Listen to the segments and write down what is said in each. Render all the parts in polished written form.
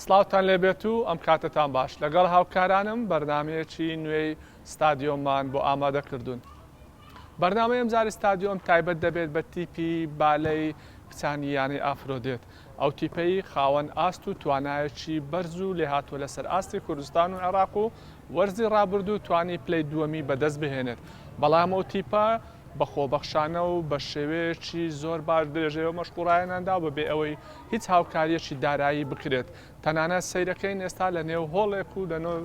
سڵاوتان لێبێت و ئەم کاتەتان باش لەگەڵ هاوکارانم بەرنمەیەکی نوێی ستادیۆممان بۆ ئامادە کردوون. بەرنامەی ئەمجاری ستادیۆم تایبەت دەبێت بە تیپی بالەی کچانی یانەی ئافرۆدێت، ئەو تیپەی خاوەن ئاست و توانایەکی بەرز و لێهاتووە لەسەر ئاستی کوردستان و عێراق و وەرزی رابردوو توانی پلەی دووەمی بەدەست بهێنێت، بەڵام ئەو تیپە بە خۆبەخشانە و بە شێوەیەکی زۆر باش درێژەی بە مەشق و راهێنان دا بەبێ ئەوەی هیچ هاوکارییەکی دارایی بکرێت، تەنانەت سەیرەکەین ئێستا لە نێو هۆڵێک و لە نێو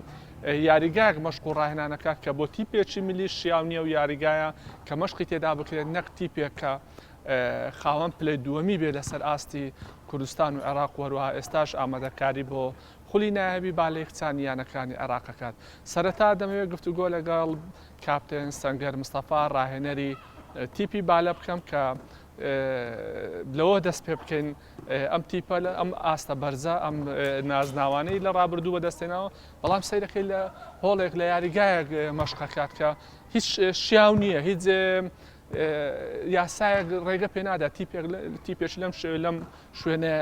یاریگایەک مەشق و ڕاهێنانەکە کە بۆ تیپێکی ملی شیاو نییە و یاریگایە کە مەشقی تێدا بکرێت نەک تیپێک کە خاوەن پلەی دووەمی بێ لەسەر ئاستی کوردستان و عێراق و هەروەها ئێستاش ئامادەکاری بۆ خولی نایابی بالەی کچانی یانەکانی عێراق ئەکات. سەرەتا دەمەوێت گفتوگۆ لەگەڵ کاپتن سەنگەر مستەفا ڕاهێنەری تیپی بالە بکەم کە لەوە دەست پێ بکەین ئەم تیپە لە ئەم ئاستە بەرزە ئەم نازناوانەی لە ڕابردوو بەدەستێناوە بەڵام سەیرەکەی لە هۆڵێک لە یاریگایەک مەشقەکات کە هیچ شیاو نییە هیچ یاسایەک ڕێگە پێ نادا تیپێک تیپێک لەم شێوە لەم شوێنە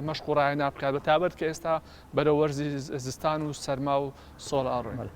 مەشق و ڕاهێنان بکات بە تابەت کە ئێستا بەرە وەرزی زستان و سەرما و سۆڵ ئاڕۆین.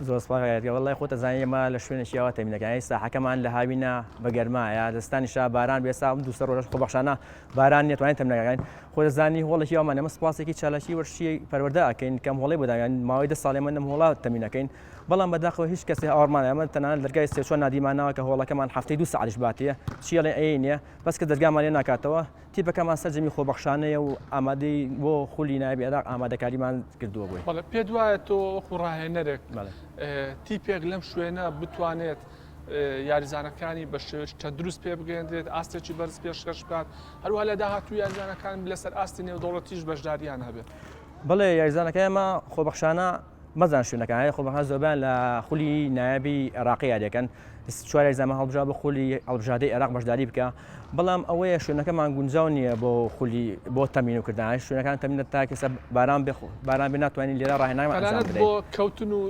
زۆر سپاس کاک یادگار وەڵای خۆت ئەزانی ئێمە لە شوێنێکی ئاوا تەمینەکەین یانی ساحەکەمان لە هاوینە بە گەرمایە لە زستانیشا باران بێ سا ئەم دوو سێ ڕۆژەش خۆبەخشانە باران نیە توانین تەمینەکەین خۆت ئەزانی هۆڵێکی ئاوامان ئێمە سپاسێکی چالاکی وەرزشی پەروەردە ئەکەین کە ئەم هۆڵەی بۆ داناوە یانی ماوەی دە ساڵ ئێمە لەم هۆڵە تەمینەکەین بەڵام بەداخەوە هیچ کەسێ ئاوڕمان ئێمە تەنانەت دەرگای سێ چوار نادیمان ناوە کە هۆڵەکەمان هەفتەی دوو سەعاتیش باتێ چی ئەڵێن ئەی نیە بەس کە دەرگامان لێ ناکاتەوە تیپەکەمان سەرجەمی خۆبەخشانەیە و ئامادەی بۆ خولی نایابی عێراق ئامادەکاریمان کردووە بۆی. بەڵێ پێت وایە تۆ وەکو ڕاهێنەرێک تیپێک لەم شوێنە بتوانێت یاریزانەکانی بە شێوەیەکی تەندروست پێ بگەیەندرێت ئاستێکی بەرز پێشکەش بکات هەروەها لە داهاتوو یاریزانەکان لەسەر ئاستی نێودەوڵەتیش بەشداریان هەبێت؟ بەڵێ یاریزانەکە ئێمە خۆبەخشانە مەزان شوێنەکان هەیە خۆبەخشانە زۆربیان لە خولی نایابی عێراقی یاریەکەن چوار یاریزانمان هەڵبژا بۆ خولی هەڵبژاردەی عێراق بەشداری بکە بەڵام ئەوەیە شوێنەکەمان گونجاو نییە بۆ خولی بۆ تەمین و کردن شوێنەکان تەمینە تا کەسە باران بێ باران بێ ناتوانین لێرە ڕاهێنان ئەنجام تەنانەت بدەین. بۆ کەوتن و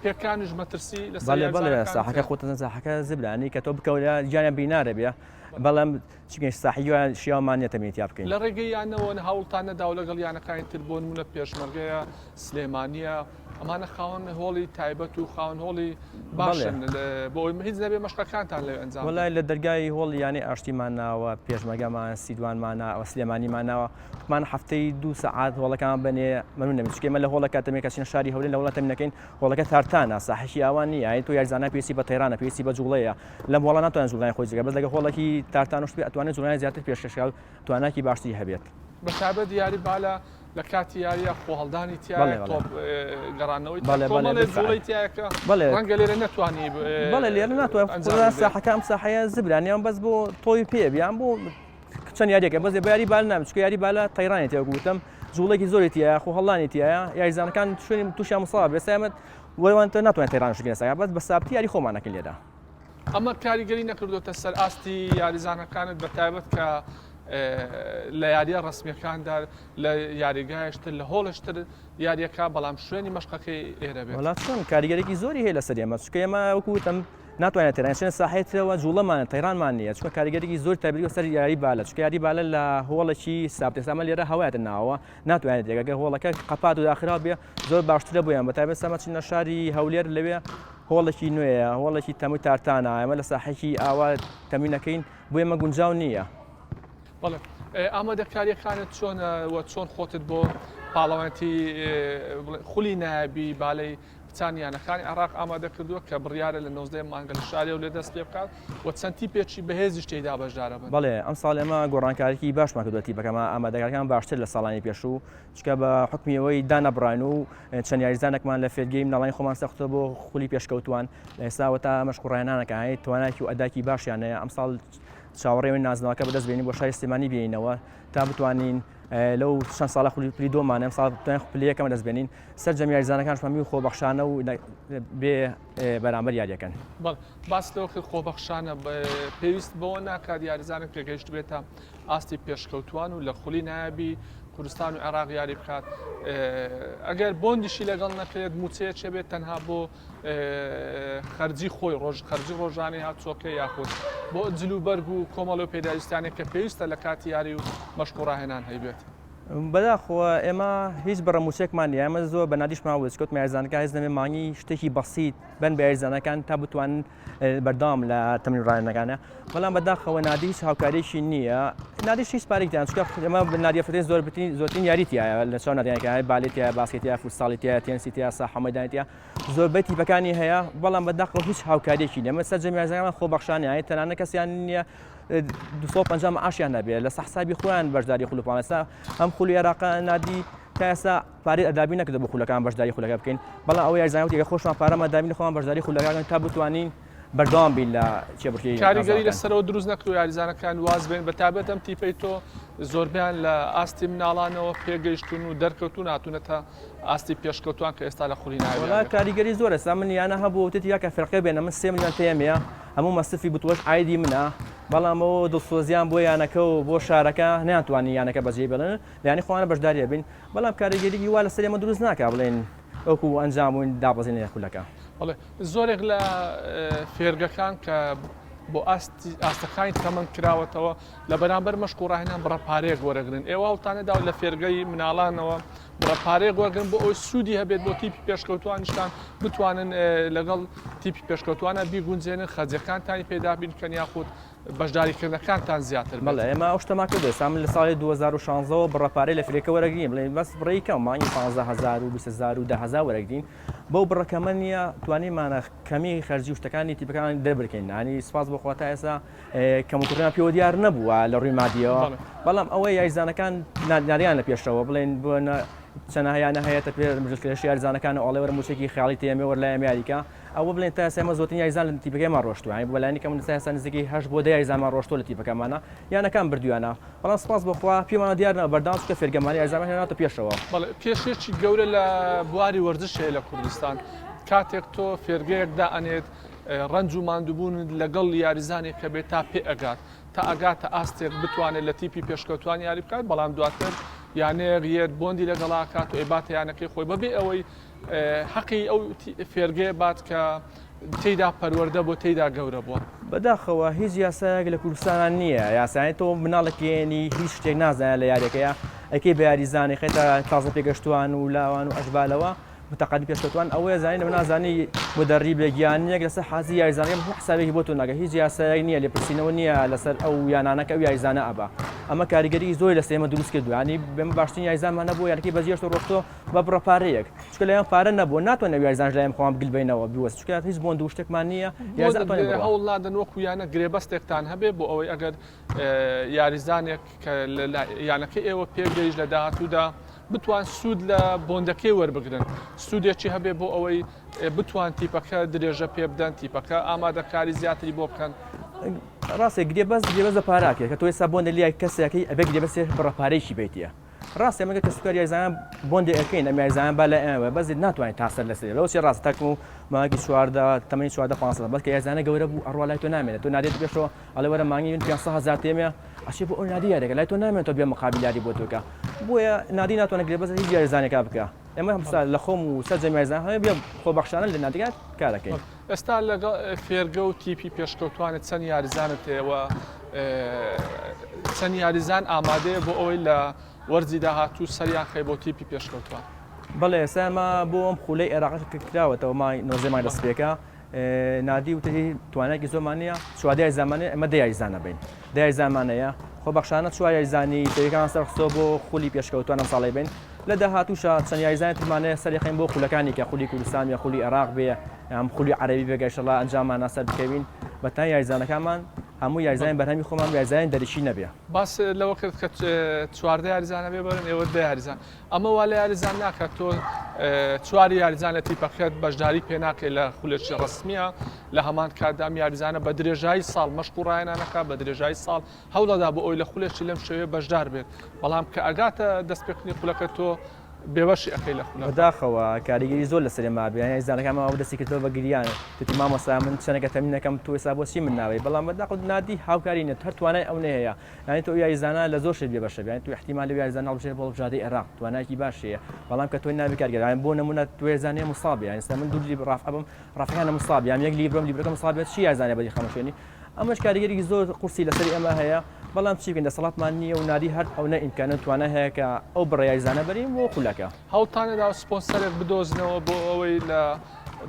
پێکانیش مەترسی لەسەر بەڵێ بەڵێ یاریزانەکان ساحەکە هەیە. خۆتەزان ساحەکە زبرانی کە تۆ بکەوە گیانیان بینارە بێ بەڵام چونکە ساحی شیاومان نییە تەمینی تیا بکەین. لە ڕێگەی یانەوە هەوڵتان نەداوە لەگەڵ یانەکانی تر بۆ نمونە پێشمەرگەیە سلێمانیە ئەمانە خاوەن هۆڵی تایبەت و خاوەن هۆڵی باشن بۆ ئەوەی هیچ نەبێ مەشقەکانتان لەوێ ئەنجام وەڵای لە دەرگای هۆڵی یانەی ئاشتیمان ناوە پێشمەرگەمان سیدوانمان ناوە سلێمانیمان ناوە وتمان هەفتەی دوو سەعات هۆڵەکان بەنێ مەمنون نەبین چونکە ئێمە لە هۆڵەکە تەمێ کە چینە شاری هەولێر لە هۆڵە تەمینەکەین هۆڵەکە تارتانە ساحەکی ئاوا نییە یانی تۆ یاریزانان پێویستی بە تەیرانە پێویستی بە جوڵەیە لەم هۆڵە ناتوانێت جوڵانی خۆی جگە بەس لەگە هۆڵێکی تارتان و شتێ ئەتوانێت جوڵانی زیاتر پێشکەش و تواناکی باشتری هەبێت. بە تایبەت یاری بالە لە کاتی یاریە خۆهەڵدانی تایە تۆپ گەڕانەوەی کۆمەڵێ جوڵەی تایە کە ڕەنگە لێرە نەتوانی بەڵێ لێرە ناتوانێت ساحەکە ئەم ساحەیە زبران یان بەس بۆ تۆی پێ بیان بۆ چەند یاریەکە بەس بە یاری بال نام چکە یاری بالە تەیرانی تێ گوتم جوڵێکی زۆری تایە خۆ هەڵانی تایە یاریزانەکان شوێنی تووشیان مصاب بێ سامت وەوان تۆ ناتوانێت تەیران شکێن ساگا بەس بە سابتی یاری خۆمانەکەین لێرە. ئەمە کاریگەری نەکردۆتە سەر ئاستی یاریزانەکانت بە تایبەت کە لە یاریە ڕسمیەکاندا لە یاریگایشتر لە هۆڵشتر یاریەکە بەڵام شوێنی مەشقەکەی ئێرە بێت. وەڵا چۆن کاریگەرێکی زۆری هەیە لەسەر ئێمە چونکە ئێمە وەکو وتم ناتوانێت تەیران چێنە ساحەی ترەوە جوڵەمان تەیرانمان نییە چونکە کاریگەرێکی زۆر تایبەتی سەر یاری بالە چونکە یاری بالە لە هۆڵێکی سابت ئێستا ئەمە لێرە هەوایەتە ناوەوە ناتوانێت یەک ئەگەر هۆڵەکە قەپات و داخراو بێ زۆر باشترە بۆیان بە تایبەت سەمە چنە شاری هەولێر لەوێ هۆڵێکی نوێیە هۆڵێکی تەمووی تارتانە ئێمە لە ساحێکی ئاوا تەمینەکەین بۆ ئێمە گونجاو نییە. بەڵێ ئامادەکاریەکانت چۆنە و چۆن خۆتت بۆ پاڵەوانێتی خولی نایابی بالەی کچانی یانەکانی عێراق ئامادە کردووە کە بڕیارە لە 19 مانگە لە شاری هەولێر دەست پێ بکات و چەند تیپێکی بەهێزیش تێیدا بەشدارە بن. بەڵێ ئەمساڵ ئێمە گۆڕانکاریی باشمان کردووە تیپەکەمان ئامادەکاریەکان باشتر لە ساڵانی پێشوو چونکە بە حوکمی ئەوەی دانەبڕاین و چەند یاریزانێکمان لە فێرگەی مناڵانی خۆمان سەختە بۆ خولی پێشکەوتووان لە ئێستاوە تا مەشق و ڕاهێنانەکە هەیە توانایەکی و ئەداکی باشیان هەیە ئەمساڵ چاوەڕێوین نازناوەکە بەدەست بێنین بۆ شاری سلێمانی بێینەوە تا بتوانین لەو چەند ساڵە خولی پلی دۆمان ئەم ساڵ بتوانین پلی یەکەم بەدەست بێنین سەرجەم یاریزانەکانشمان می خۆبەخشانە و بێ بەرامبەر یاریەکەن. بەڵێ باس لەوە کرد خۆبەخشانە پێویست بەوە ناکات یاریزانێک کە گەیشتبێتە ئاستی پێشکەوتوان و لە خولی نایابی کوردستان و عێراق یاری بکات ئەگەر بۆندیشی لەگەڵ نەکرێت موچەیە بێت تەنها بۆ خەرجی خۆی ڕۆژ خەرجی ڕۆژانەی هاتوچۆکە یاخود بۆ جل و بەرگ و کۆمەڵی و پێداویستانێک کە پێویستە لە کاتی یاری و مەشق و ڕاهێنان هەیبێت. بەداخەوە ئێمە هیچ بڕە موچەیەکمان نییە، ئێمە زۆر بە نادیشمان وت کەوتمە یاریزانەکان هیچ نەبێ مانگی شتێکی بەسیت بن بە یاریزانەکان تا بتوانن بەردەوام لە تەمرین ڕاهێنانەکانە، بەڵام بەداخەوە نادی هیچ هاوکاریەکی نییە، نادیش هیچ پارێک تیان چونکە ئێمە نادیە فرێ زۆرترین زۆرترین یاری تایە لە چاو نادیانەکە بالێ تایە باسکێ تایە فوتساڵی تایە تێنسی تایە ساحە مەدانی تایە زۆربەی تیپەکانی هەیە، بەڵام بەداخەوە هیچ هاوکاریەکی نییە، ئەمە سەرجەم یاریزانەکان خۆبەخشانە یانی تەنانەت کەسیان نییە 250 معاشیان هەبێ لەسەر حسابی خۆیان بەشداری خول و پاڵ ئێستا ئەم خولی عێراقە نادی تا ئێستا پارەی ئەدابی نەکردو بۆ خولەکان بەشداری خولەکە بکەین، بەڵام ئەوە یاریزانان وتی گەر خۆشمان پارەمان دابین خۆمان بەشداری خولەکان تا بتوانین بەردەوام بین لە کێبڕکێی کاریگەری نازناوەکان. لەسەرەوە دروست نەکردو یاریزانەکان واز بێن بەتایبەت ئەم تیپەی تۆ زۆربەیان لە ئاستی مناڵانەوە پێگەیشتون و دەرکەوتون هاتوونەتە ئاستی پێشکەوتوان کە ئێستا لە خولی نایابی وەڵا ئەمریکا. کاریگەری زۆرە ئێستا من یانە هەبوو وتێتی کاکە فیرقەی بێنە من سێ ملیۆن تێمە هەموو مەسرفی بتوەش عایدی منە بەڵام ئەوە دڵسۆزیان بۆ یانەکە و بۆ شارەکە نەیانتوانی یانەکە بەجێی بێڵن لە یانەی خۆیانە بەشداری ئەبین بەڵام کاریگەریی وا لەسەر ئێمە دروست ناکا بڵێین وەکو ئەنجام بووین دابەزین لە خولەکە. بەڵێ زۆرێک لە فێرگەکان کە بۆ ئاستی ئاستەکانی تەمەن کراوەتەوە لە بەرامبەر مەشق و ڕاهێنان بڕە پارەیەک وەرەگرن ئێوە هەوڵتانە داوە لە فێرگەی مناڵانەوە بڕە پارەیەک وەرگرن بۆ ئەوەی سوودی هەبێت بۆ تیپی پێشکەوتوانیشتان بتوانن لەگەڵ تیپی پێشکەوتوانە بیگونجێنن خەرجەکانتانی پێدابین بکەن یاخود بەشداریکردنەکانتان زیاتر بێت. بەڵێ ئێمە ئەو شتەمان کردو ئێستا من لە ساڵی 2016 ەوە بڕە پارەی لە فێرگەکە وەرەگرین بڵێین بەس بڕی کەم مانگی 15 هەزار و 20 هەزار و 10 هەزار وەرەگرین بەو بڕە کەمە نییە توانیمانە کەمی خەرجی و شتەکانی تیپەکان دەربکەین یانی سپاس بۆ خوا تا ئێستا کەموکوڕیان پێوە دیار نەبووە لە ڕووی مادیەوە، بەڵام ئەوەی یاریزانەکان ناریان لە پێشەوە بڵێن بۆ چەنەها یانە هەیە تە پێ مژلکرێش یاریزانەکان ئەڵێ وەرە موچێکی خیاڵی تێمێ وەر لای ئەمریکا ئەوە بڵێن تا ئێستا زۆرترین یاریزان لە تیپەکەمان ڕۆشتووە یانی بەلایەنی کەم تا ئێستا نزیکەی 8 بۆ 10 یاریزانمان ڕۆشتووە لە تیپەکەمانە یانەکان بردوویانە بەڵام سپاس بۆ خوا پێمان دیار نەبوو بەردەوام چونکە فێرگەمانی یاریزانمان هێناتە پێشەوە. بەڵێ کێشەیەکی گەورە لە بواری وەرزش هەیە لە کوردستان کاتێک تۆ فێرگەیەک دائەنێت ڕەنج و ماندووبوونت لەگەڵ یاریزانێک هەبێت تا پێ ئەگات تا ئەگاتە ئاستێک بتوانێت لە تیپی پێشکەوتوان یاری بکات بەڵام دواتر یانەیەک یەت بۆندی لەگەڵا کات و ئەیباتە یانەکەی خۆی بەبێ ئەوەی حەقی ئەو فێرگەیە بات کە تێیدا پەروەردە بۆ تێیدا گەورە بووە. بەداخەوە هیچ یاسایەک لە کوردستانا نییە یاسایە تۆ مناڵێک یەنی هیچ شتێک نازانێت لە یاریەکەیە ئەکەی بە یاریزانی خێتە تازە پێگەشتوان و لاوان و ئەشبالەوە متەقەدی پێشکەوتوان ئەوەیە زانین ئەمە نازانی مدەریبێک یانەیەک لەسەر حازی یاریزانەکە هیچ حسابێکی بۆ تۆ ناکە هیچ یاسایەک نییە لێپرسینەوە نییە لەسەر ئەو یانانە کە ئەو یاریزانە ئەبا ئەمە کاریگەری زۆری لەسەر ئێمە دروست کردو ینی بێمە باشترین یاریزانمان نەبوو یانەکەی بەجێهێشت و ڕۆشتۆ بە بڕە پارەیەک چونکە لایان پارە نەبوو ناتوانین ئەو یاریزانش لایان خۆمان بگل بینەوە بیوەست چونکە هیچ بۆند و شتێکمان نییە یاریزان ئەتوانێت بڕوا. هەوڵ نادەن وەکو یانە گرێبەستێکتان هەبێ بۆ ئەوەی ئەگەر یاریزانێک کە لە یانەکەی ئێوە پێگەیشت لە داهاتوودا بتوان سوود لە بۆندەکەی وەربگرن سوودێکی هەبێ بۆ ئەوەی بتوان تیپەکە درێژە پێ بدەن تیپەکە ئامادەکاری زیاتری بۆ بکەن. ڕاستە گرێبەست گرێبەست بە پاراکێ کە تۆ ئێستا بۆندە لای کەسێکی ئەبێ گرێبەستێک بڕە پارەیەکی بیتە ڕاستە ئێمە کەسوکار یاریزانان بۆندێ ئەکەین ئەم یاریزانان با لای ئێمە بەس ناتوانین تا سەر لەسەر لەوە چی ڕاستە تاکو ماوەیەکی 14 تەمەنی 14 15 بەس کە یاریزانە گەورە بوو ئەڕوا لای تۆ نامێنێت تۆ نادێت پێشەوە ئەڵێ وەرە مانگی من 500 هەزار تێمێ ئەچێ بۆ ئەو نادی یاریەکە لای تۆ نامێنێت تۆ بێ مقابل یاری بۆ تۆکە بۆیە نادی ناتوانێت گرێبەست هیچ یاریزانێکا بکە ئێمە هەمسا لە خۆم و سەرجەم یاریزان هەیە بێ خۆبەخشانە لە نادیگات کارەکەین. ئێستا لەگەڵ فێرگە و تیپی پێشکەوتوانت چەند یاریزانت هەیە و چەند یاریزان ئامادەیە بۆ ئەوەی لە وەرزی داهاتوو سەریان خەی بۆ تیپی پێشکەوتوان؟ بەڵێ ئێستا ئێمە بۆ ئەم خولەی عێراق کراوەتەوە مانگ نۆزدە مانگ دەست پێکە نادی وتەتی توانایەکی زۆرمان نییە 14 یاریزانمان هەیە ئێمە دە یاریزانە بین دە یاریزانمان هەیە خۆبەخشانە چوار یاریزانی تێکان سەرخستۆ بۆ خولی پێشکەوتوان ئەم ساڵی بین لە داهاتووشا چەند یاریزانی ترمان هەیە سەریخەین بۆ خولەکانی کە خولی کوردستان بێ خولی عێراق بێ یان خولی عەرەبی بێ گەشەڵا ئەنجامانە سەر بکەوین بەتای یاریزانەکانمان هەموو یاریزانی بەرهەمی خۆمان یاریزانی دەرەکی نەبێ. باس لەوە کرد کە 14 یاریزانە بێ بەرن ئێوە دە یاریزان ئەمە وا لە یاریزان ناکات تۆ چوار یاریزان لە تیپەکەت بەشداری پێ ناکەی لە خولێکی ڕەسمیە لە هەمان کاتدا ئەم یاریزانە بە درێژایی ساڵ مەشق و ڕاهێنانەکە بە درێژایی ساڵ هەوڵەدا بۆ ئەوی لە خولێکی لەم شێوەیە بەشدار بێت بەڵام کە ئەگاتە دەستپێکردنی خولەکە تۆ بێبەشی ئەکەی لە خولەکە. بەداخەوە کاریگەری زۆر لەسەر ئێمە بێ یاریزانەکانمان ئەوە دەستی کردەوە بە گریان وتی مامۆستا من چەنەکە تەمرین ئەکەم تۆ ئێستا بۆچی من ناوەی بەڵام بەداخەوە نادی هاوکاری نیە هەر توانای ئەو نەیە یانی تۆ ئەو یاریزانە لە زۆر شت بێبەشە یانی تۆ ئیحتیمال لەو یاریزانە هەڵبژێرێ بۆ هەڵبژاردەی عێراق توانایەکی باش هەیە بەڵام کە تۆ نابێ کارگەر یانی بۆ نمونە تۆ یاریزانەیە مصاب یانی ئێستا من دوو لیب ڕافع بم ڕافعەکانە مصاب یان یەک لیبرۆم لیبرۆکە مصاب بێت چی یاریزانە بەدی خەمە شوێنی ئەمەش کاریگەری زۆر قورسی لەسەر ئێمە هەیە. بەڵام چی بکەین دەسەڵاتمان نییە و نادی هەر ئەونە ئیمکانە و توانا هەیە کە ئەو بڕە یاریزانە بەرین بۆ خولەکە. هەوڵتان نەداوە سپۆنسەرێک بدۆزنەوە بۆ ئەوەی لە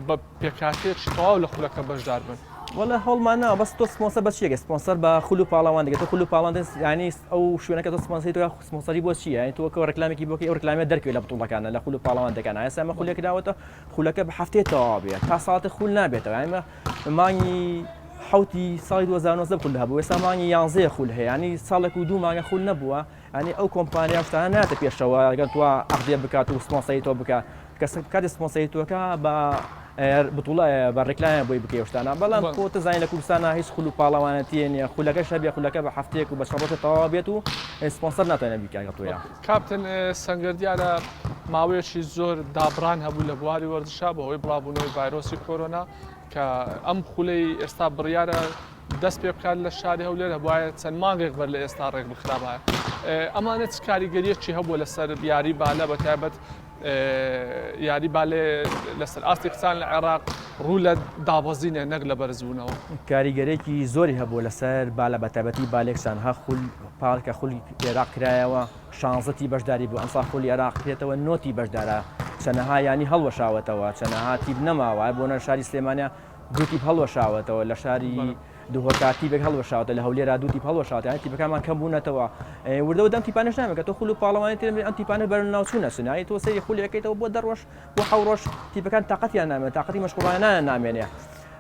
بە پێکهاتەیەکی تەواو لە خولەکە بەشدار بن؟ وەڵا هەوڵمان ناوە بەس تۆ سپۆنسەر بە چیەکەی سپۆنسەر بە خول و پاڵەوان دەکەی تۆ خول و پاڵەوان دەست یانی ئەو شوێنەکە تۆ سپۆنسەری تۆ سپۆنسەری بۆ چییە یانی تۆ کە ڕێکلامێکی بۆ کەی ئەو ڕێکلامە دەرکەوێت لە بتوڵەکانە لە خول و پاڵەوان دەکەن ئێستا ئەمە خولێک کراوەتە خولەکە بە هەفتەیە تەواو بێت تا ساڵاتە خول نابێتەوە یانی مانگی حوتی ساڵی 2019 خول هەبوو ئێستا مانگی یانزەیە خول هەیە ینی ساڵێک و دوو مانگە خول نەبووە ینی ئەو کۆمپانیا شتانە ناتە پێشەوە گەر تۆ عەقدێ بکات و سپۆنسەری تۆ بکات کە کاتێ سپۆنسەری تۆکە بە بتوڵە بە ڕێکلایان بۆی بکەی شتانە بەڵام خۆ تزانانی لە کوردستانە هیچ خول و پاڵەوانەتیە نیە خولەکەش هەبێ خولەکە بە هەفتەیەک و بە چەند ڕۆژێ تەواو بێت و سپۆنسەر ناتوانێت بیکات لەگەڵ تۆیا. کاپتن سەنگەر دیارە ماوەیەکی زۆر دابڕان هەبوو لە بواری وەرزشا بەهۆی بڵاوبوونەوەی ڤایرۆسی کۆرۆنا کە ئەم خولەی ئێستا بڕیارە دەست پێ بکات لە شاری هەولێر هەبواە چەند مانگێک بەر لە ئێستا ڕێک بخرابایە ئەمانە چ کاریگەریەکی هەبووە لەسەر یاری بالە بە تایبەت یاری بالێ لەسەر ئاستی کچان لە عێراق ڕوو لە دابەزینە نەک لە بەرزبوونەوە. کاریگەرێکی زۆری هەبووە لەسەر بالە بەتایبەتی بالێ کچان هە خول پار کە خولی عێراق کرایەوە شانزە تی بەشداری بوو ئەمساڵ خولی عێراق کرێتەوە نۆ تی بەشدارە چەنەها یانی هەڵوەشاوەتەوە چەنەها تیپ نەماوە بۆنە شاری سلێمانیا دوو تیپ هەڵوەشاوەتەوە لە شاری دهۆکا تیپێک هەڵوەشاوەتە لە هەولێرا دوو تیپ هەڵوەشاوەتە یانی تیپەکانمان کەم بوونەتەوە وردە وردە ئەم تیپانەش نامێن کە تۆ خول و پاڵەوانی تر ئەم تیپانە بەرەو ناوچوون ئەچن یانی تۆ سەیری خولێکەیتەوە بۆ دە ڕۆژ بۆ حەو ڕۆژ تیپەکان تاقەتیان نامێنێت تاقەتی مەشقوڵانیان نامێنێ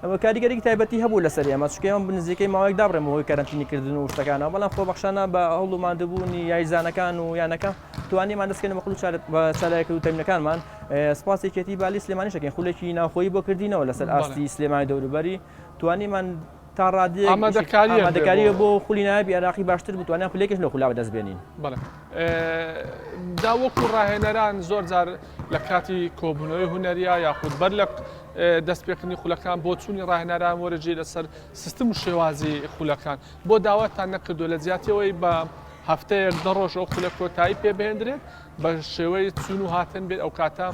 ئەمە کاریگەریی تایبەتی هەبوو لەسەر ئێمە چونکە ئێمە نزیکەی ماوەیەک دابڕێن بەهۆی کەرەنتینی کردن و شتەکانەوە بەڵام خۆبەخشانە بە هەوڵ و ماندووبوونی یاریزانەکان و یانەکە توانیمان دەستکەین بە خول و چالاکە و تەمرینەکانمان سپاس یەکێتی بالی سلێمانیش دەکەین خولێکی ناوخۆیی بۆ کردینەوە لەسەر ئاستی سلێمانی دەوروبەری توانیمان تا ڕادەیەک ئامادەکاری بۆ خولی نایابی عێراقی باشتر بوو توانیان خولێکیش لەو خولا بەدەست بێنین. بەڵێ دا وەکو ڕاهێنەران زۆر جار لە کاتی کۆبوونەوەی هونەریە یاخود بەر لە دەستپێکردنی خولەکان بۆ چوونی ڕاهێنەران وەرەجێ لەسەر سیستم و شێوازی خولەکان بۆ داواتان نەکردو لە جیاتیەوەی بە هەفتەیەک دە ڕۆژ ئەو خولە کۆتایی پێبهێندرێت بە شێوەی چوون و هاتن بێت ئەو کاتە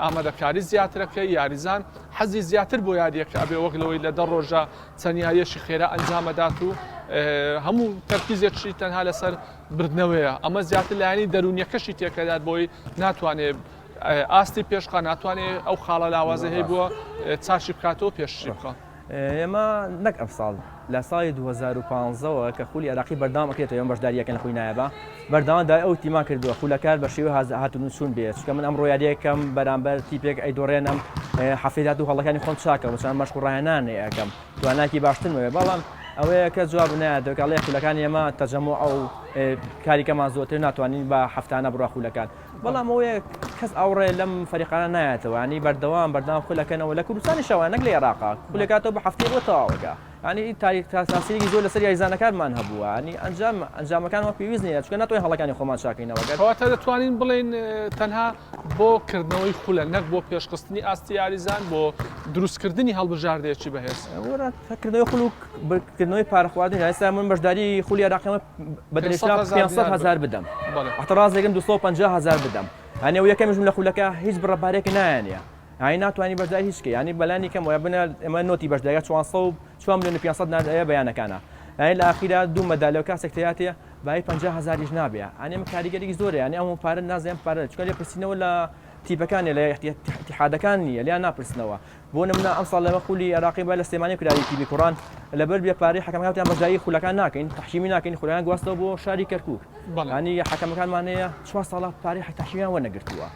ئامادەکاری زیاترەکەی یاریزان حەزی زیاتر بۆ یاریەکە ئەبێ وەک لەوەی لە دە ڕۆژە چەند یاریەکی خێرا ئەنجامەدات و هەموو تەرکیزێکی تەنها لەسەر بردنەوەیە ئەمە زیاتر لایەنی دەرونیەکەشی تێکەدات بۆی ناتوانێت ئاستی پێشخا ناتوانێت ئەو خاڵە لاوازە هەیە بووە چاشی بکاتەوە پێشی بخە. ئێمە نەک ئەمساڵ لە ساڵی 2015 ەوە کە خولی عێراقی بەردەوام ئەکرێتەوە ئێمە بەشداری ئەکەین لە خولی نایابا بەردەوام داوای ئەو تیمان کردووە خولەکار بە شێوەی هاتن و چوون بێت چونکە من ئەمڕۆ یاریەکەم بەرامبەر تیپێک ئەیدۆڕێنم هەفتەی داهاتوو هەڵەکانی خۆم چاکەم چەند مەشق و ڕاهێنانێ ئەکەم توانایەکی باشترم هەبێ بەڵام ئەوەیە کە جواب نایەتەوە کە ئەڵێ خولەکانی ئێمە تەجەموع و کاریکەمان زۆرتر ناتوانین بە هەفتانە بڕا خولەکان بەڵام ئەوەیە کەس ئاوڕێ لەم فەریقانە نایەتەوە ینی بەردەوام بەردەوام خولەکەنەوە لە کوردستانی شەوە نەک لە عێراقا خولەکاتەوە بە هەفتەیە بۆ تەواوەکە ینی تاریخ تاسیرێکی زۆر لەسەر یاریزانەکانمان هەبووە ینی ئەنجام ئەنجامەکانمان پێویست نییە چونکە ناتوانین هەڵەکانی خۆمان چاکەینەوە گەر کەواتە دەتوانین بڵێین تەنها بۆ کردنەوەی خولە نەک بۆ پێشخستنی ئاستی یاریزان بۆ دروستکردنی هەڵبژاردەیەکی بەهێز. وەرە کردنەوەی خول و کردنەوەی پارە خواردن ئێستا من بەشداری خولی عێراقیمە بە درێژترا 500 هەزار بدەم احترازێکم 250 هەزار بدەم یعنی ئەو یەکەمیشم لە خولەکە هیچ بڕە پارێک نایانە یعنی ناتوانانی بەشداری هیچ کەی یعنی بەلانی کەم وە بنە ئێمە نۆتی بەشدارە 400 4 میلیۆن و 500 نادەیە بەیانەکانە یعنی لە ئاخیرا دوو مەدالە و کاسێک تیاتێ بای 50 هەزاریش نابێ یعنی ئەمە کاریگەریی زۆرە یعنی ئەم پارە نازانم پارە چونکە لێپرسینەوە لە تیپەکان نیە لە ئیتیحادەکان نیە لێیان ناپرسنەوە بۆ نمونە ئەمساڵ لەمە خولی عێراقی بە لە سلێمانی کراوی تیپی کوڕان لەبەر بێ پارەی حەکەمەکان وتیان بەشداری خولەکان ناکەین تەحکیمی ناکەین خولەکان گواستەوە بۆ شاری کەرکوک ینی حەکەمەکانمان هەیە چوار ساڵە پارەی تەحکیمیان وەرنەگرتووە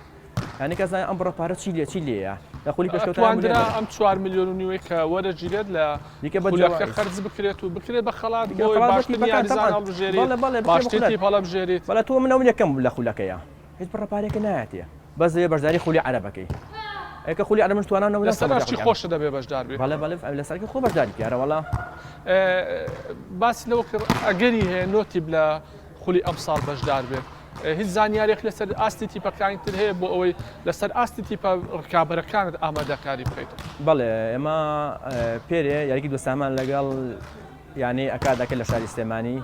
یعنی کەس ئەم بڕە پارە چی لێ چی لێیە لە خولی پێشکەوتواندرا ئەم 4 میلیۆن و نیوەی کە وەرەگیرێت لە دیکە بە خولەکە خەرج بکرێت و بکرێت بە خەڵات بۆ باشترین یاریزان هەڵبژێریت باشترین تیپ هەڵبژێریت بەڵێ تۆ من ئەو یەکەم لە خولەکەیە هیچ بڕە پارەیەکە نایەتێ بەس دەبێ بەشداری خولی عەرەبەکەی ئەکە خولی عەرەب من توانام نەبوو لەسەر ئاشتی خۆشت دەبێ بەشدار بێ بەڵێ بەڵێ لەسەرکی خۆ بەشداری پیارە وەڵا باسی لەوە کرد ئەگەری هەیە نۆ تیپ لە خولی ئەمساڵ بەشدار بێت هیچ زانیارێک لەسەر ئاستی تیپەکانی تر هەیە بۆ ئەوەی لەسەر ئاستی تیپە ڕکابەرەکانت ئامادەکاری بکەیت بەڵێ ئێمە پێرێ یاریکی دۆستانمان لەگەڵ یانەی ئەکاد ئەکرد لە شاری سلێمانی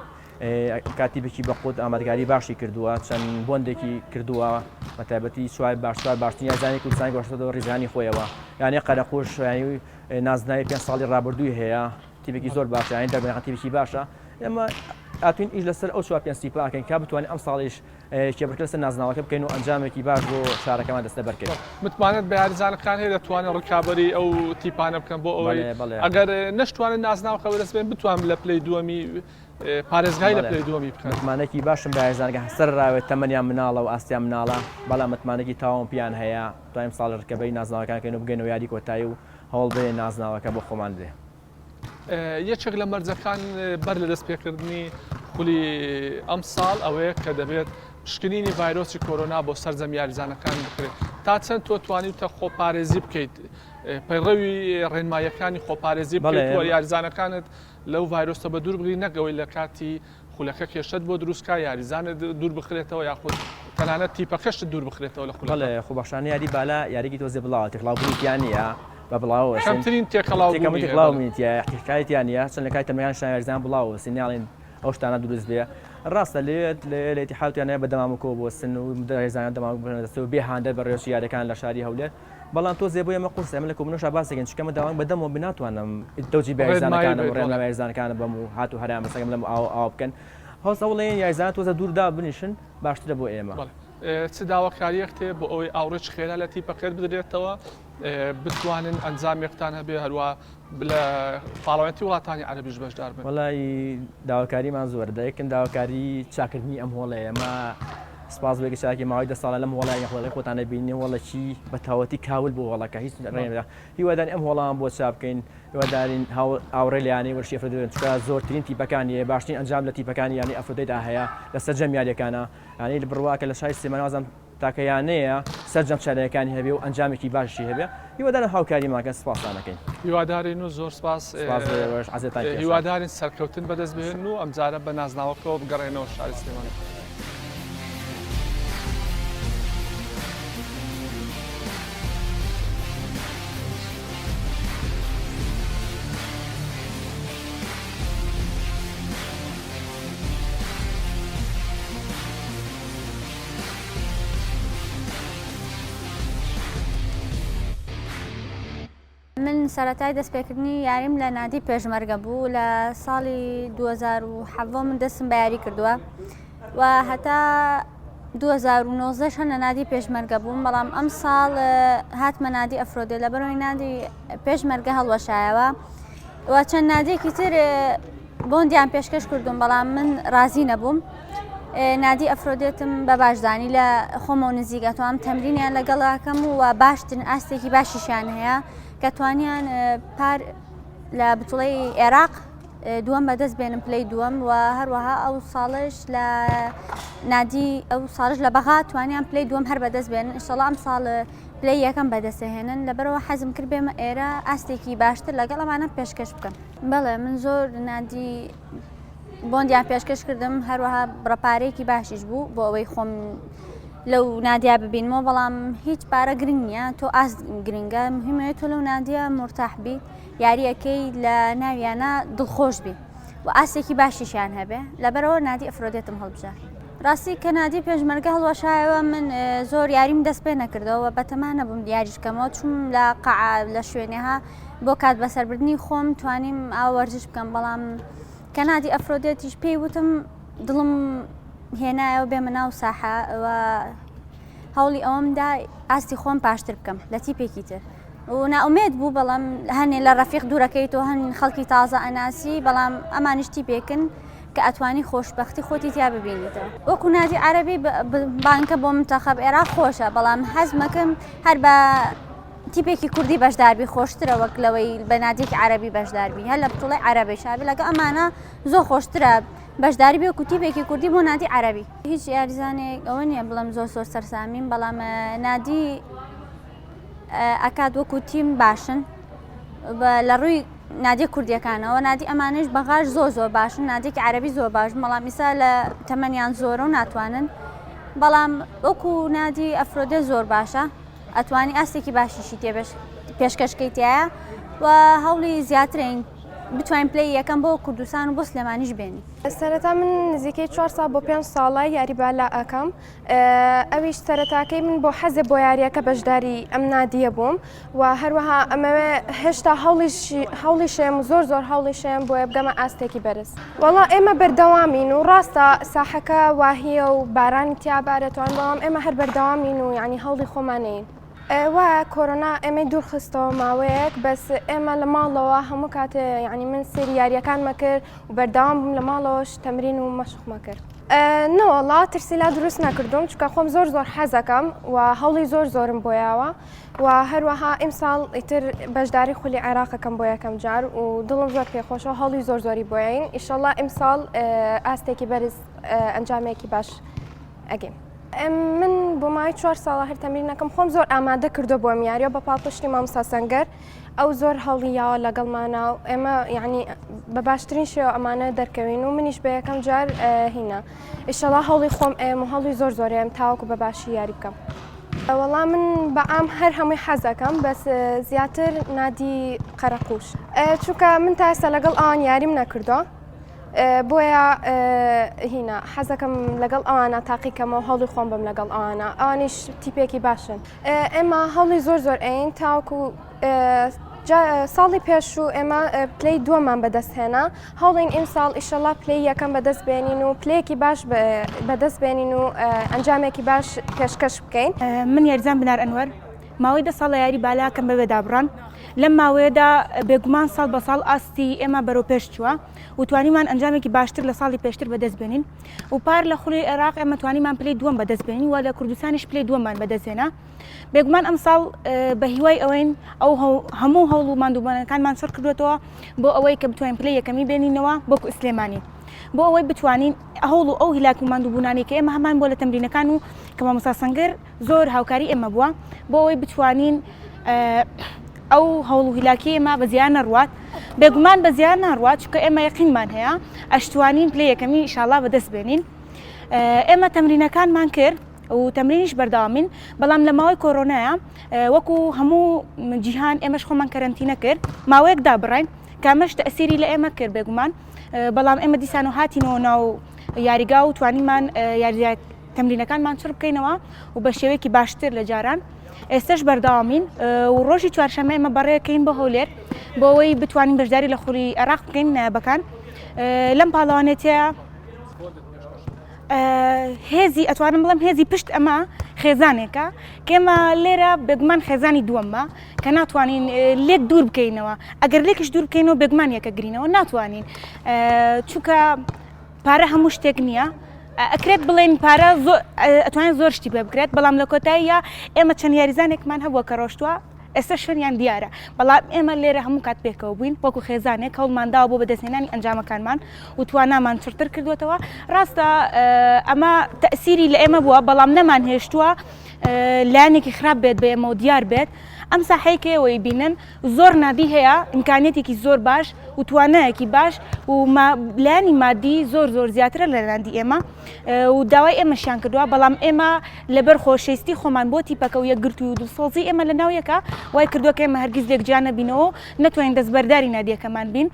کاتیبێکی بەقوت ئامادەکاری باشی کردووە چەند بۆندێکی کردووە بە تایبەتی چوار باش چوار باشترین یاریزانی کوردستانی گۆشتەوە ڕیزانی خۆیەوە یانەی قەرەقوش یانی نازناوی پێ ساڵی ڕابردووی هەیە تیپێکی زۆر باشە یانی دەربەنەکان تیپێکی باشە ئێمە ئاتوین ئیش لەسەر ئەو چوار پێنج تیپە ئەکەین کا بتوانین ئەمساڵیش کێبڕکێ لەسەر نازناوەکە بکەین و ئەنجامێکی باش بۆ شارەکەمان دەستەبەر کەین. متمانەت بە یاریزانەکان هەیە دەتوانن ڕکابەری ئەو تیپانە بکەن بۆ ئەوەی ئەگەر نەشتوانن نازناوەکە بەدەست بێن بتوان لە پلەی دووەمی پارێزگای لە پلەی دووەمی بکەن. متمانەکی باشم بە یاریزانەکان سەر ڕاوێت تەمەنیان مناڵە و ئاستیان مناڵە بەڵام متمانەکی تەواوم پیان هەیە توانیم ساڵی ڕکەبەری نازناوەکان کەین و بگەینەوە یاری کۆتایی و هەوڵ بدەین نازناوەکە بۆ خۆمان بێ. یەکێک لە مەرجەکان بەر لە دەستپێکردنی خولی ئەمساڵ ئەوەیە کە دەبێت پشکنینی ڤایرۆسی کۆرۆنا بۆ سەرجەم یاریزانەکان بکرێت تا چەند تۆ توانیوتە خۆپارێزی بکەیت پەیڕەوی ڕێنماییەکانی خۆپارێزی بکەیت و یاریزانەکانت لەو ڤایرۆسە بە دوور بگری نەک ئەوەی لە کاتی خولەکە کێشەت بۆ دروستکا یاریزانت دوور بخرێتەوە یاخود تەنانەت تیپەکەشت دوور بخرێتەوە لە خولەکە. بەڵێ خۆبەخشانە یاری بالە یاریکی تۆزێ بڵاوە تێکڵاوبوونی تیا نییە بە بڵاوە وەسن کەمترین تێکەڵاوبوونی هەیە کەمترین تێکەڵاوبوونی تیایە احتکاکی تیا نییە چەند لە کاتی تەمرینەکانیشا یاریزان بڵاو وەسن ناڵێن ئەو شتانە دروست بێ ڕاستە لەوێ لەوێ لە ئیتیحاد وتیان بە دەمامکەوە بوەستن و یاریزانان دەمامک بخەنە دەستەوە بێ هاندەر بەڕێوەچی یاریەکان لە شاری هەولێر بەڵام تۆزێ بۆ ئێمە قورسە ئێمە لە کۆبوونەوەشا باس دەکەین چونکە ئەمە داوام بە دەمەوە بێ ناتوانم دەوجی بە یاریزانەکانم و ڕێنمایی یاریزانەکانم بەم و هات و هەرایان بەسەرم لەم ئاوە ئاوا بکەن هەوس ئەوڵێن یاریزانان تۆزە دوور دابنیشن باشترە بۆ ئێمە. بەڵێ چ داواکارییەکت هەیە بۆ ئەوەی ئاوڕێکی خێرا لە تیپەکەت بدرێتەوە بتوانن ئەنجامێکتان هەبێ هەروە لە پاڵەوانێتی وڵاتانی عەرەبیش بەشدار بن؟ وەڵایی داواکاریمان زۆرە دایکم داواکاری چاکردنی ئەم هۆڵەیە ئێمە سپاس بۆ یەکێتی ماوەی دە ساڵە لەم هۆڵە هۆڵەی خۆتان دەبینی هۆڵێکی بە تەواوەتی کاول بۆ هۆڵەکە هیچ ڕێ هیوادارین ئەم هۆڵان بۆ چاک بکەین هیوادارین هاوڕێ لە یانەی وەرزشی ئەفرۆدیت بن چونکە زۆرترین تیپەکانی هەیە باشترین ئەنجام لە تیپەکانی یانەی ئەفرۆدیتدا هەیە لە سەرجەم یارییەکانە یانەی بڕواکە لە شاری سلێمانی وازم تاکە یانەیە سەرجەم چارەکانی هەبێ و ئەنجامێکی باشی هەبێ هیوادارم هاوکاریمان کەن سپاستان ئەکەین. هیوادارین و زۆر سپاس. سپاس بۆ ئێوەش عەزێتان کێشا. هیوادارین سەرکەوتن بەدەست بهێنن و ئەمجارە بە نازناوەکەوە بگەڕێنەوە شاری سلێمانی. من سەرەتای دەستپێکردنی یاریم لە نادی پێشمەرگە بوو لە ساڵی 2017 من دەستم بە یاری کردووە و هەتا 2019 هەر لە نادی پێشمەرگە بووم بەڵام ئەم ساڵ هاتمە نادی ئەفرۆدێ لە بەرەوەی نادی پێشمەرگە هەڵوەشایەوە و چەند نادیەکی تر بۆندیان پێشکەش کردوم بەڵام من رازی نەبووم نادی ئەفرۆدێتم بە باش زانی لە خۆمەوە نزیک ئەتوام تەمرینیان لەگەڵاکەم و باشترین ئاستێکی باشیشیان هەیە کە توانیان پار لە بتوڵەی عێراق دووەم بەدەست بێنم پلەی دووەم و هەروەها ئەو ساڵش لە نادی ئەو ساڵش لە بەغا توانیان پلەی دووەم هەر بەدەست بێنن ئینشەڵا ئەم ساڵ پلەی یەکەم بەدەستهێنن لەبەرەوە حەزم کرد بێمە ئێرە ئاستێکی باشتر لەگەڵ ئەمانە پێشکەش بکەم. بەڵێ من زۆر نادی بۆندیان پێشکەش کردم هەروەها بڕە پارەیەکی باشیش بوو بۆ ئەوەی خۆم لەو نادیا ببینمەوە بەڵام هیچ پارە گرنگ نییە تۆ ئاست گرنگە مهمەیە تۆ لەو نادیە مرتاح بیت یاریەکەی لە ناویانە دڵخۆش بی و ئاستێکی باشیشیان هەبێ لەبەرەوە نادی ئەفرۆدێتم هەڵبژارد ڕاستی کە نادی پێشمەرگە هەڵوەشایەوە من زۆر یاریم دەست پێ نەکردەوە بەتەما نەبووم یاریش کەمەوە چوم لە قەعا لە شوێنێها بۆ کات بەسەربردنی خۆم توانیم ئاوا وەرزش بکەم بەڵام کە نادی ئەفرۆدێتیش پێی وتم دڵم هێنایەوە بێمە ناو ساحە و هەوڵی ئەوەمدا ئاستی خۆم پاشتر بکەم لە تیپێکی تر و نائومێد بوو بەڵام هەنێ لە ڕەفیق دوورەکەی تۆ هەن خەڵکی تازە ئەناسی بەڵام ئەمانیش تیپێکن کە ئەتوانی خۆشببختی خۆتی تیا ببینیتەوە وەکو نادی عەربی بانکە بۆ منتەخەب عێراق خۆشە بەڵام حەزمەکەم هەر بە تیپێکی کوردی بەشداربی خۆشترە وەک لەوەی بە نادیەکی عەرەبی بەشداربی هەر لە بتوڵەی عەرەبی شابی لەگە ئەمانە زۆر خۆشترە بەشداری بێ وەکو تیپێکی کوردی بۆ نادی عەرەبی هیچ یاریزانێک ئەوە نییە بڵێم زۆر زۆر سەرسامیم بەڵام نادی ئەکات وەکو تیم باشن لە ڕووی نادیە کوردیەکانەوە نادی ئەمانەش بەغاش زۆر زۆر باشن نادێکی عەربی زۆر باش بەڵام ئیسا لە تەمەنیان زۆرە و ناتوانن بەڵام وەکو نادی ئەفرۆدێ زۆر باشە ئەتوانی ئاستێکی باشیشی تێ پێشکەش کەی تایە و هەوڵی زیاترین. بتوانین پلەی یەکەم بۆ کوردستان و بۆ سلێمانیش بێنین. سەرەتا من نزیکەی چوار ساڵ بۆ پێنج ساڵە یاری بالا ئەکەم ئەویش سەرەتاکەی من بۆ حەزێ بۆ یاریەکە بەشداری ئەم نادیە بووم و هەروەها ئەمەوێ هێشتا هەوڵیشێم و زۆر زۆر هەوڵیشێم بۆیە بگەمە ئاستێکی بەرز. وەڵا ئێمە بەردەوامین و ڕاستە ساحەکە واهیە و بارانی تیا بارێتوان بەڵام ئێمە هەر بەردەوامین و یعنی هەوڵی خۆمانەین. وایە کۆرۆنا ئێمەی دوور خستەوە ماوەیەک بەس ئێمە لە ماڵەوە هەموو کاتێ یعنی من سێری یاریەکانمە کرد و بەردەوام بووم لە ماڵەوەش تەمرین و مەشقمە کرد. نەوەڵا ترسی لا دروست نەکردوم چونکە خۆم زۆر زۆر حەزەکەم و هەوڵی زۆر زۆرم بۆ یاوە و هەروەها ئیمساڵ ئیتر بەشداری خولی عێراقەکەم بۆ یەکەم جار و دڵم زۆر پێخۆشە و هەوڵی زۆر زۆری بۆین ئیشەڵا ئیمساڵ ئاستێکی بەرز ئەنجامێکی باش ئەگەین. من بۆ ماوەی چوار ساڵە هەر تەمرینەکەم خۆم زۆر ئامادە کردو بۆ ئەم یاریە بە پاڵپشتی مامۆستا سەنگەر ئەو زۆر هەوڵی یاوە لەگەڵمانە و ئێمە یعنی بە باشترین شێوە ئەمانە دەرکەوین و منیش بە یەکەم جار هینا ئیشەڵا هەوڵی خۆم ئێم و هەوڵی زۆر زۆرێم تاوەکو بە باشی یاری بکەم. وەڵا من بە عام هەر هەمووی حەزەکەم بەس زیاتر نادی قەرەقوش چونکە من تا ئێستا لەگەڵ ئەوان یاریم نەکردووە بۆیە هینا حەزەکەم لەگەڵ ئەوانە تاقیکەمەوە هەوڵی خۆم بم لەگەڵ ئەوانە ئەوانیش تیپێکی باشن ئێمە هەوڵی زۆر زۆر ئەین تاوەکو ساڵی پێشوو ئێمە پلەی دووەمان بەدەست هێنا هەوڵین ئیمساڵ ئیشەڵا پلەی یەکەم بەدەست بێنین و پلەیەکی باش بەدەست بێنین و ئەنجامێکی باش پێشکەش بکەین. من یاریزان بنار ئەنوەر ماوەی دە ساڵە یاری بالاکەم بەبێ دابڕان لەم ماوەیەدا بێگومان ساڵ بە ساڵ ئاستی ئێمە بەرەو پێش چووە و توانیمان ئەنجامێکی باشتر لە ساڵی پێشتر بەدەست بێنین و پار لە خولی عێراق ئێمە توانیمان پلەی دووەم بەدەست بێنین و لە کوردستانیش پلەی دووەممان بەدەست هێنا بێگومان ئەمساڵ بە هیوای ئەوەین ئەو هەموو هەوڵ و ماندووبوونەکانمان چڕ کردوێتەوە بۆ ئەوەی کە بتوانین پلەی یەکەمی بێنینەوە بۆ سلێمانی بۆ ئەوەی بتوانین هەوڵ و ئەو هیلاک و ماندووبوونانەی کە ئێمە هەمان بۆ لە تەمرینەکان و کە مامۆستا سەنگەر زۆر هاوکاری ئێمە بووە بۆ ئەوەی بتوانین ئەو هەوڵ و هیلاکی ئێمە بە زیان نەڕوات بێگومان بە زیان ناڕوات چونکە ئێمە یەقینمان هەیە ئەشتوانین پلەی یەکەمی ئیشاڵا بەدەست بێنین ئێمە تەمرینەکانمان کرد و تەمرینیش بەردەوامین بەڵام لە ماوەی کۆرۆنایە وەکو هەموو جیهان ئێمەش خۆمان کەرەنتینە کرد ماوەیەک دابڕین کامەش تەسیری لە ئێمە کرد بێگومان بەڵام ئێمە دیسان و هاتینەوە ناو یاریگا و توانیمان یاریگا تەمرینەکانمان چڕ بکەینەوە و بە شێوەیەکی باشتر لە جاران ئێستش بەردەوامین و ڕۆژی چوارشەممە ئێمە بەڕێکەین بۆ هەولێر بۆ ئەوەی بتوانین بەشداری لە خولی عێراق بکەین نایابەکان لەم پاڵەوانێتیە هێزی ئەتوانم بڵێم هێزی پشت ئەمە خێزانێکە کێمە لێرە بێگومان خێزانی دووەمە کە ناتوانین لێک دوور بکەینەوە ئەگەر لێکش دوور بکەینەوە بێگومان یەکە گرینەوە ناتوانین چونکە پارە هەموو شتێک نییە ئەکرێت بڵێن پارە ئەتوانێت زۆر شتی پێ بکرێت بەڵام لە کۆتاییە ئێمە چەند یاریزانێکمان هەبووە کە ڕۆشتووە ئێستا شوێنیان دیارە بەڵام ئێمە لێرە هەموو کات پێکەوە بووین وەکو خێزانێک هەوڵمان داوە بۆ بەدەستهێنانی ئەنجامەکانمان و توانامان چڕتر کردوێتەوە ڕاستە ئەمە تەسیری لە ئێمە بووە بەڵام نەمان هێشتووە لایەنێکی خراپ بێت بە ئێمەوە دیار بێت ئەم ساحەی کە ئێوەی بینن زۆر نادی هەیە ئیمکانیەتێکی زۆر باش و توانایەکی باش و لایەنی مادی زۆر زۆر زیاترە لە نادی ئێمە و داوای ئێمەشیان کردووە بەڵام ئێمە لەبەر خۆشەویستی خۆمان بۆ تیپەکە و یەکگرتووی و دڵسۆزی ئێمە لە ناو یەکە وای کردووە کە ئێمە هەرگیز لێک جیا نەبینەوە و نەتوانین دەستبەرداری نادیەکەمان بین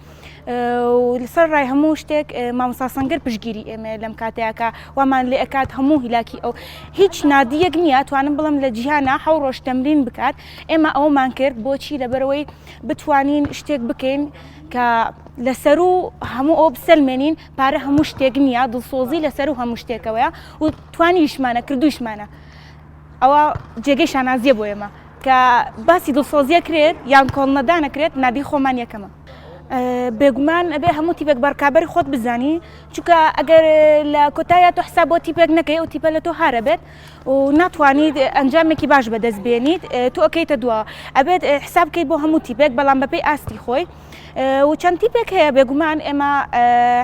و لەسەر ڕای هەموو شتێک مامۆستا سەنگەر پشتگیری ئێمەیە لەم کاتەیە کە وامان لێ ئەکات هەموو هیلاکی ئەو هیچ نادیەک نییە توانم بڵم لە جیهانە حەو ڕۆژ تەمرین بکات ئێمە ئەومان کرد بۆچی لەبەرەوەی بتوانین شتێک بکەین کە لەسەرو هەموو ئەو بسەلمێنین پارە هەموو شتێک نییە دڵسۆزی لەسەر و هەموو شتێکەوەیە و توانیشمانە کردویشمانە ئەوە جێگەی شانازیە بۆ ئێمە کە باسی دڵسۆزیە کرێت یان کۆڵنەدانەکرێت نادی خۆمان یەکەمە. بێگومان ئەبێ هەموو تیپێک بە ڕکابەری خۆت بزانی چونکە ئەگەر لە کۆتاییا تۆ حساب بۆ تیپێک نەکەی ئەو تیپە لە تۆ هارە بێت و ناتوانیت ئەنجامێکی باش بەدەست بێنیت تۆ ئەکەیتە دوا ئەبێت حساب بکەیت بۆ هەموو تیپێک بەڵام بەپێی ئاستی خۆی و چەند تیپێک هەیە بێگومان ئێمە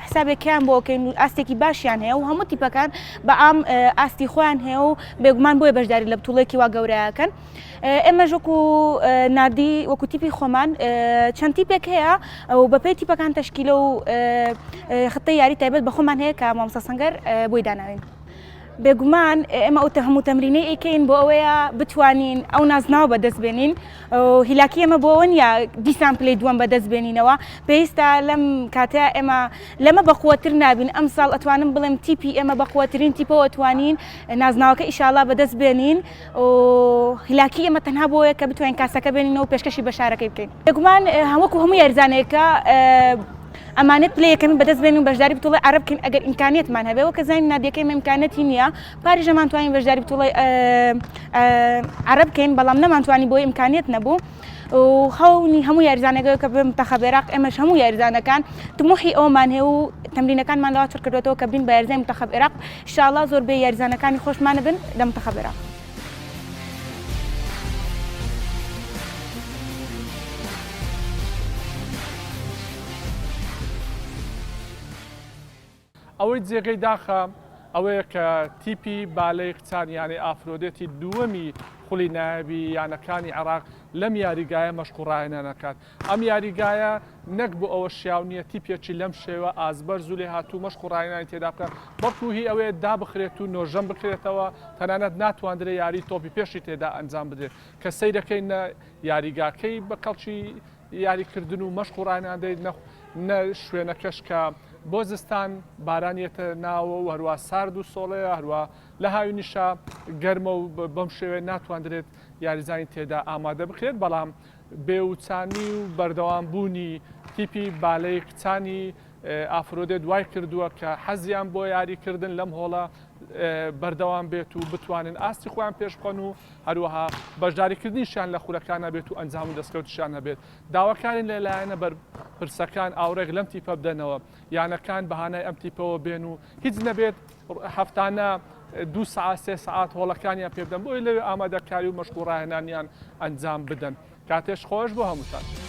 حسابێکیان بۆ ئەکەین و ئاستێکی باشیان هەیە و هەموو تیپەکان بە عام ئاستی خۆیان هەیە و بێگومان بۆیە بەشداری لە بتوڵێکی وا گەورەکەن. ئێمەش وەکو نادی وەکو تیپی خۆمان چەند تیپێک هەیە و بەپێی تیپەکان تەشکیلە و خطەی یاری تایبەت بە خۆمان هەیە کە مامۆستا سەنگەر بۆی داناوین. بێگومان ئێمە ئەو هەموو تەمرینەی ئەیکەین بۆ ئەوەیە بتوانین ئەو نازناوە بەدەست بێنین هیلاکی ئێمە بۆ ئەوە نییە دیسان پلەی دووەم بەدەست بێنینەوە پێویستە لەم کاتە ئێمە لەمە بەقوەتر نابین ئەمساڵ ئەتوانم بڵێم تیپی ئێمە بەقوەترین تیپەوە توانین نازناوەکە ئیشاڵا بەدەست بێنین و هیلاکی ئێمە تەنها بۆیە کە بتوانین کاسەکە بێنینەوە پێشکەشی بە شارەکەی بکەین بێگومان وەکو هەموو یاریزانێکە ئەمانێت پلەی یەکەمی بەدەست بێنین و بەشداری بتوڵی عەرەب بکەین ئەگەر ئیمکانیەتمان هەبێ وەکە زانین نادیەکەی ئێمە ئیمکانیەتی نییە پاریش نەمانتوانی بەشداری بتوڵی عەرەب بکەین بەڵام نەمانتوانی بۆی ئیمکانیەت نەبوو و خەونی هەموو یاریزانێکە کە بم منتەخەب عێراق ئێمەش هەموو یاریزانەکان تموحی ئەومان هەیە و تەمرینەکانمان لەوا چڕ کردوێتەوە کە بین بە یاریزانی منتەخەب عێراق ئینشاڵڵا زۆربەی یاریزانەکانی خۆشمانە بن لە منتەخەب عێراق. ئەوەی جێگەی داخە ئەوەیە کە تیپی بالەی کچان یانەی ئافرۆدێتی دووەمی خولی نایابی یانەکانی عێراق لەم یاریگایە مەشق و ڕاهێنان ئەکات. ئەم یاریگایە نەک بۆ ئەوە شیاو نییە تیپێکی لەم شێوە ئاستبەرز و لێهاتوو مەشق و ڕاهێنانی تێدا بکات، بەڵکو هی ئەوەیە دابخرێت و نۆژەن بکرێتەوە، تەنانەت ناتواندرێت یاری تۆپی پێشی تێدا ئەنجام بدرێت، کە سەیرەکەی نە یاریگاکەی بە کەڵکی یاریکردن و مەشق و ڕاهێنان دێت نە شوێنەکەش کە بۆ زستان باران یەتە ناوە و هەروا سارد و سۆڵەیە هەروا لە هاوینیشا گەرمە و بەم شێوەیە ناتواندرێت یاریزانی تێدا ئامادە بکرێت بەڵام بێوچانی و بەردەوام بوونی تیپی بالەی کچانی ئافرۆدێت وای کردووە کە حەزیان بۆ یاریکردن لەم هۆڵە بەردەوام بێت و بتوانن ئاستی خۆیان پێش بخەن و هەروەها بەشداریکردنیشیان لە خولەکانە بێت و ئەنجام و دەستکەوتیشیان هەبێت. داواکارین لە لایەنە بەرپرسەکان ئاوڕێک لەم تیپە بدەنەوە، یانەکان بە هانای ئەم تیپەوە بێن و هیچ نەبێت هەفتانە دوو سەعات سێ سەعات هۆڵەکانیان پێ بدەن بۆی لەوێ ئامادەکاری و مەشق و ڕاهێنانیان ئەنجام بدەن. کاتێش خۆش بۆ هەمووتان.